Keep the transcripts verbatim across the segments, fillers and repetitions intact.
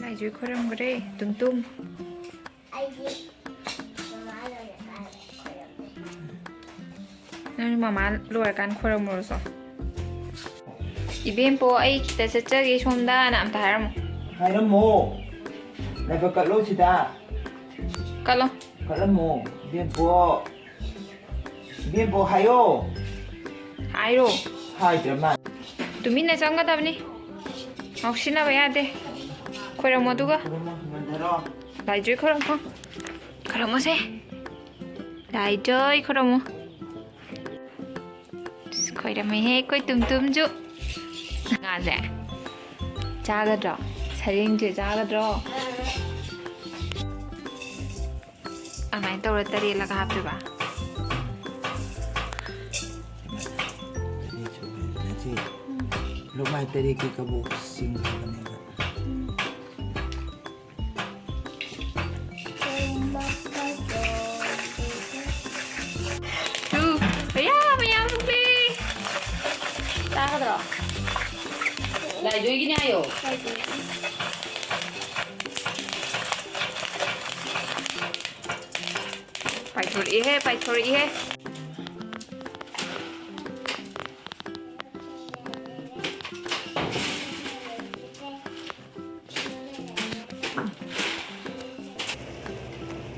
ꯂꯥꯏꯁꯨ ꯈꯣꯏꯔꯝꯈ꯭ꯔꯦ, ꯇꯨꯝ ꯇꯨꯝ꯫ ꯑꯩꯗꯤ ꯃꯃꯥ ꯂꯣꯏꯔꯀꯥꯟꯗ ꯈꯣꯏꯔꯝꯃꯦ꯫ ꯅꯪ ꯃꯃꯥ ꯂꯣꯏꯔꯀꯥꯟꯗ ꯈꯣꯏꯔꯝꯃꯨꯔꯣ ꯆꯣ꯫ "ꯏꯕꯦꯝꯄꯣ, ꯑꯩ ꯈꯤꯇ ꯆꯠꯆꯒꯦ ꯁꯣꯝꯗꯅ" ꯑꯝꯇ ꯍꯥꯏꯔꯝꯃꯣ꯫ ꯍꯥꯏꯔꯝꯃꯣ꯫ ꯂꯥꯏꯕꯛ ꯀꯠꯂꯣ ꯁꯤꯗ꯫ ꯀꯠꯂꯣ꯫ ꯀꯠꯂꯝꯃꯣ꯫ "ꯏꯕꯦꯝꯄꯣ, ꯏꯕꯦꯝꯄꯣ" ꯍꯥꯏꯌꯣ꯫ ꯍꯥꯏꯔꯣ꯫ ꯍꯥꯏꯗ꯭ꯔ ꯃꯥ꯫ ꯇꯨꯃꯤꯟꯅ ꯆꯪꯒꯗꯕꯅꯤ꯫ ꯉꯥꯎꯁꯤꯟꯅꯕ ꯌꯥꯗꯦ꯫ ꯈꯣꯏꯔꯝꯃꯣ ꯑꯗꯨꯒ꯫ ꯈꯣꯏꯔꯝꯃꯣ, ꯃꯨꯟꯊꯔꯣ꯫ ꯂꯥꯏꯖꯣꯏ ꯈꯣꯏꯔꯝꯃꯣ꯫ ꯈꯣꯏꯔꯝꯃꯣꯁꯦ꯫ ꯂꯥꯏꯖꯣꯏ ꯈꯣꯏꯔꯝꯃꯣ꯫ ꯑꯁ, ꯈꯣꯏꯔꯝꯃꯦꯍꯦ ꯑꯩꯈꯣꯏ ꯇꯨꯝꯇꯨꯝꯁꯨ꯫ ꯉꯥꯁꯦ ꯆꯥꯒꯗ꯭ꯔꯣ? ꯁꯔꯦꯡꯁꯦ ꯆꯥꯒꯗ꯭ꯔꯣ? ꯑꯗꯨꯃꯥꯏꯅ ꯇꯧꯔ ꯇꯔꯦꯠꯂꯒ ꯍꯥꯞꯇꯣꯏꯕ꯫ ꯂꯨꯃꯥꯏ ꯇꯔꯦꯠꯀꯤ ꯀꯕꯣꯛꯁꯤꯡ ꯍꯥꯏꯕꯅꯦꯕ꯫ ꯇꯨ, ꯑꯌꯥ, ꯃꯌꯥꯝ ꯊꯣꯛꯂꯦ꯫ ꯆꯥꯒꯗ꯭ꯔꯣ? ꯂꯥꯏꯖꯣꯏꯒꯤꯅꯦ ꯍꯥꯏꯌꯣ꯫ ꯄꯥꯏꯊꯣꯔꯛꯏꯍꯦ, ꯄꯥꯏꯊꯣꯔꯛꯏꯍꯦ꯫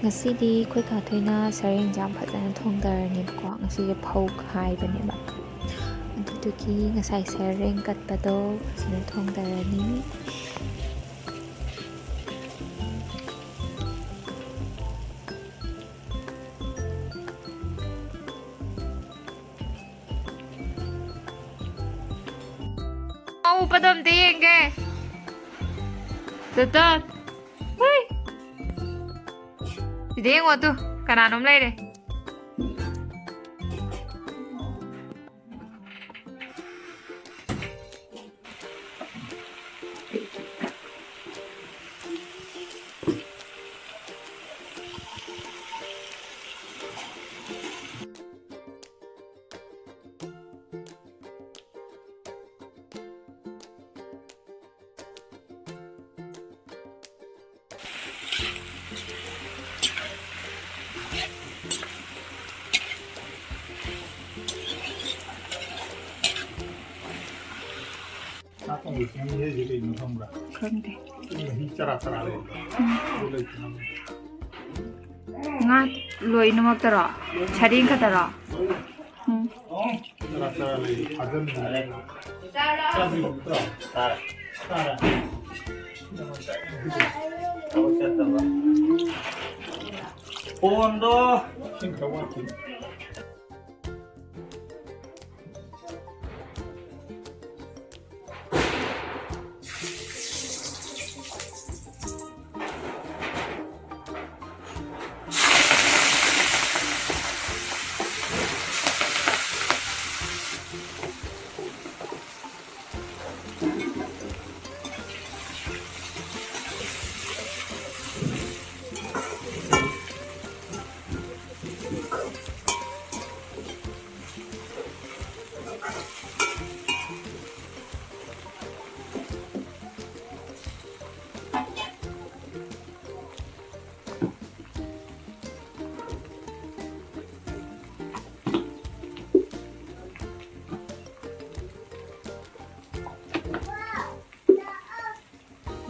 ꯉꯁꯤꯗꯤ ꯑꯩꯈꯣꯏ ꯀꯥꯊꯣꯏꯅ ꯁꯔꯦꯡꯁꯦ ꯌꯥꯝ ꯐꯖꯅ ꯊꯣꯡꯗꯔꯅꯦꯕꯀꯣ꯫ ꯉꯁꯤꯁꯦ ꯐꯧ ꯈꯥꯏꯕꯅꯦꯕ, ꯑꯗꯨꯗꯨꯒꯤ ꯉꯁꯥꯏ ꯁꯔꯦꯡ ꯀꯠꯄꯗꯣ ꯐꯖꯅ ꯊꯣꯡꯗꯔꯅꯤ꯫ ꯉꯥ ꯎꯞꯄꯗꯣ ꯑꯝꯇ ꯌꯦꯡꯒꯦ꯫ ꯇꯣꯇꯣꯟ꯫ ꯍꯨꯏ꯫ ꯁꯤꯗ ꯌꯦꯡꯉꯣ ꯇꯨ꯫ ꯀꯅꯥꯅꯣꯝ ꯂꯩꯔꯦ꯫ ꯅꯪ ꯍꯦꯛꯏꯁꯦ ꯀꯩꯅꯣ ꯈꯪꯕ꯭ꯔꯥ? ꯈꯪꯗꯦ꯫ ꯃꯍꯤ ꯆꯔꯥ ꯆꯔꯥ ꯂꯩꯕꯗꯣ꯫ ꯑꯗꯨ ꯂꯩꯇꯅꯕ꯫ ꯉꯥ ꯂꯣꯏꯅꯃꯛꯇꯔꯣ? ꯁꯔꯦꯡ ꯈꯛꯇꯔꯣ? ꯎꯝ꯫ ꯆꯔꯥ ꯆꯔꯥ ꯂꯩ ꯐꯥꯖꯤꯟꯕꯅꯦ꯫ ꯐꯣꯟꯗꯣ꯫ ꯏꯁꯤꯡ ꯈꯔ ꯋꯥꯠꯈꯤꯅꯤ꯫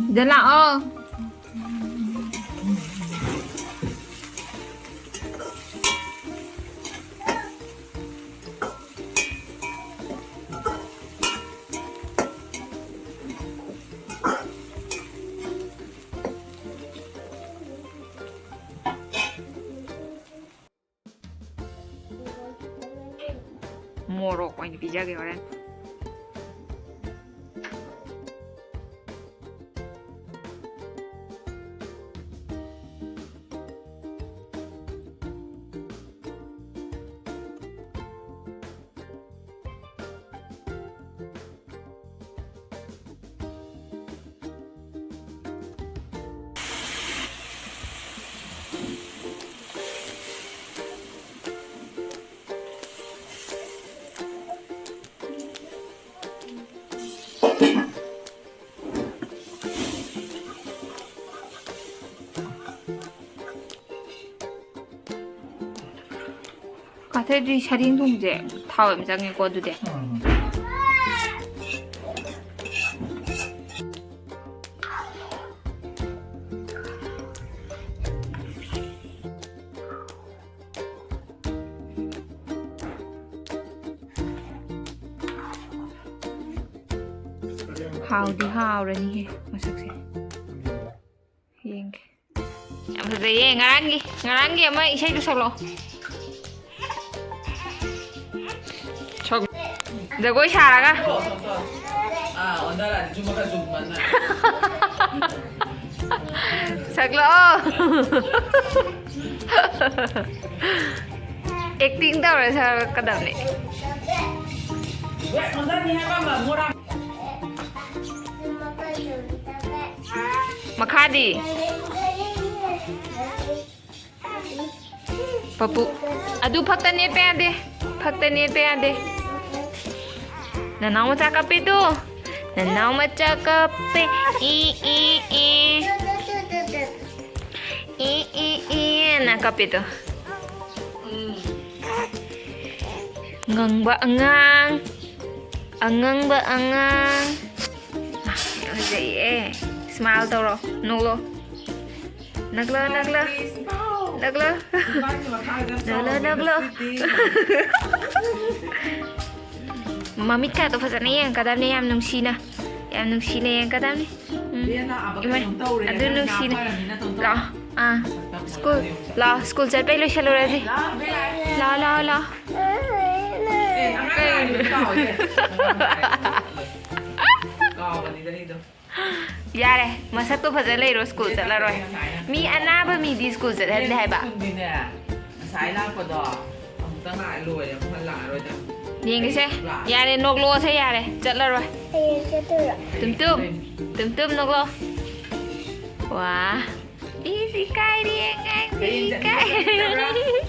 ꯁꯤꯗ ꯂꯥꯛꯑꯣ꯫ ꯃꯣꯔꯣꯛ ꯑꯣꯏꯅ ꯄꯤꯖꯒꯦ ꯍꯣꯔꯦꯟ꯫ ꯀꯥꯊꯩꯗꯤ ꯁꯔꯦꯡ ꯊꯣꯡꯕꯁꯦ ꯊꯥꯎ ꯌꯥꯝ ꯆꯪꯉꯦꯀꯣ ꯑꯗꯨꯗꯤ꯫ ꯎꯝ꯫ ꯍꯥꯎꯗꯤ ꯍꯥꯎꯔꯅꯤꯍꯦ ꯃꯁꯛꯁꯦ꯫ ꯌꯦꯡꯒꯦ꯫ ꯌꯥꯝ ꯐꯖꯩꯌꯦ꯫ ꯉꯔꯥꯡꯒꯤ, ꯉꯔꯥꯡꯒꯤ ꯑꯃ ꯏꯁꯩꯗꯨ ꯁꯛꯂꯛꯑꯣ꯫ ꯁꯛ-, ꯖꯒꯣꯏ ꯁꯥꯔꯒ꯫ ꯑꯥ, ꯑꯣꯟꯊꯔꯛꯑꯗꯤ ꯖꯨꯝ ꯃꯈꯥ ꯖꯨꯝ ꯃꯈꯥ꯫ ꯁꯛꯂꯛꯑꯣ꯫ Acting ꯇꯧꯔ ꯁꯛꯂꯛꯀꯗꯕꯅꯦ꯫ ꯃꯈꯥꯗꯤ? ꯄꯄꯨ, ꯑꯗꯨ ꯐꯛꯇ ꯅꯦꯠꯄ ꯌꯥꯗꯦ꯫ ꯐꯛꯇ ꯅꯦꯠꯄ ꯌꯥꯗꯦ꯫ ꯅꯅꯥꯎ ꯃꯆꯥ ꯀꯞꯄꯦ ꯇꯨ꯫ ꯅꯅꯥꯎ ꯃꯆꯥ ꯀꯞꯄꯦ꯫ E, E, E. E, E, E ꯑꯅ ꯀꯞꯄꯦ ꯇꯨ꯫ ꯉꯪꯕ ꯑꯉꯥꯡ꯫ ꯑꯉꯪꯕ ꯑꯉꯥꯡ꯫ ꯐꯖꯩꯌꯦ꯫ Smile ꯇꯧꯔꯣ꯫ ꯅꯣꯛꯂꯣ꯫ ꯅꯣꯛꯂꯣ, ꯅꯣꯛꯂꯣ꯫ ꯅꯣꯛꯂꯣ꯫ ꯅꯣꯛꯂꯣ, ꯅꯣꯛꯂꯣ꯫ ꯃꯃꯤꯠꯀꯥꯗꯣ ꯐꯖꯅ ꯌꯦꯡꯉꯛꯀꯗꯕꯅꯦ, ꯌꯥꯝ ꯅꯨꯡꯁꯤꯅ꯫ ꯌꯥꯝ ꯅꯨꯡꯁꯤꯅ ꯌꯦꯡꯉꯛꯀꯗꯕꯅꯦ꯫ ꯎꯝ꯫ ꯏꯃꯥꯏ, ꯑꯗꯨ ꯅꯨꯡꯁꯤꯅ꯫ ꯂꯥꯛꯑꯣ꯫ ꯑꯥ꯫ ꯁ꯭ꯀꯨꯜ꯫ ꯂꯥꯛꯑꯣ, ꯁ꯭ꯀꯨꯜ ꯆꯠꯄꯩ ꯂꯣꯏꯁꯜꯂꯨꯔꯁꯤ꯫ ꯂꯥꯛꯑꯣ, ꯂꯥꯛꯑꯣ, ꯂꯥꯛꯑꯣ꯫ ꯌꯥꯔꯦ, ꯃꯁꯛꯇꯣ ꯐꯖ ꯂꯩꯔꯣ, ꯁ꯭ꯀꯨꯜ ꯆꯠꯂꯔꯣꯏ꯫ ꯃꯤ ꯑꯅꯥꯕ ꯃꯤꯗꯤ ꯁ꯭ꯀꯨꯜ ꯆꯠꯍꯟꯗꯦ ꯍꯥꯏꯕ꯫ ꯉꯁꯥꯏ ꯂꯥꯛꯄꯗꯣ ꯑꯃꯨꯛꯇ ꯉꯥꯏ ꯂꯣꯏꯔꯦ, ꯑꯃꯨꯛ ꯍꯜꯂꯛꯑꯔꯣꯏꯗ꯫ ꯌꯦꯡꯒꯦꯁꯦ꯫ ꯌꯥꯔꯦ, ꯅꯣꯛꯂꯣꯁꯦ, ꯌꯥꯔꯦ, ꯆꯠꯂꯔꯣꯏ꯫ ꯍꯌꯦꯡ ꯆꯠꯇꯣꯏꯔꯣ? ꯇꯨꯝꯇꯨꯝ, ꯇꯨꯝꯇꯨꯝ ꯅꯣꯛꯂꯣ꯫ ꯋꯥ꯫ ꯏꯁ, ꯏꯀꯥꯏꯔꯦ, ꯑꯉꯥꯡꯁꯦ, ꯍꯌꯦꯡ ꯆꯠꯅꯤ ꯏꯀꯥꯏꯔꯦ꯫ ꯆꯠꯅꯤ ꯆꯠꯄ꯭ꯔꯥ?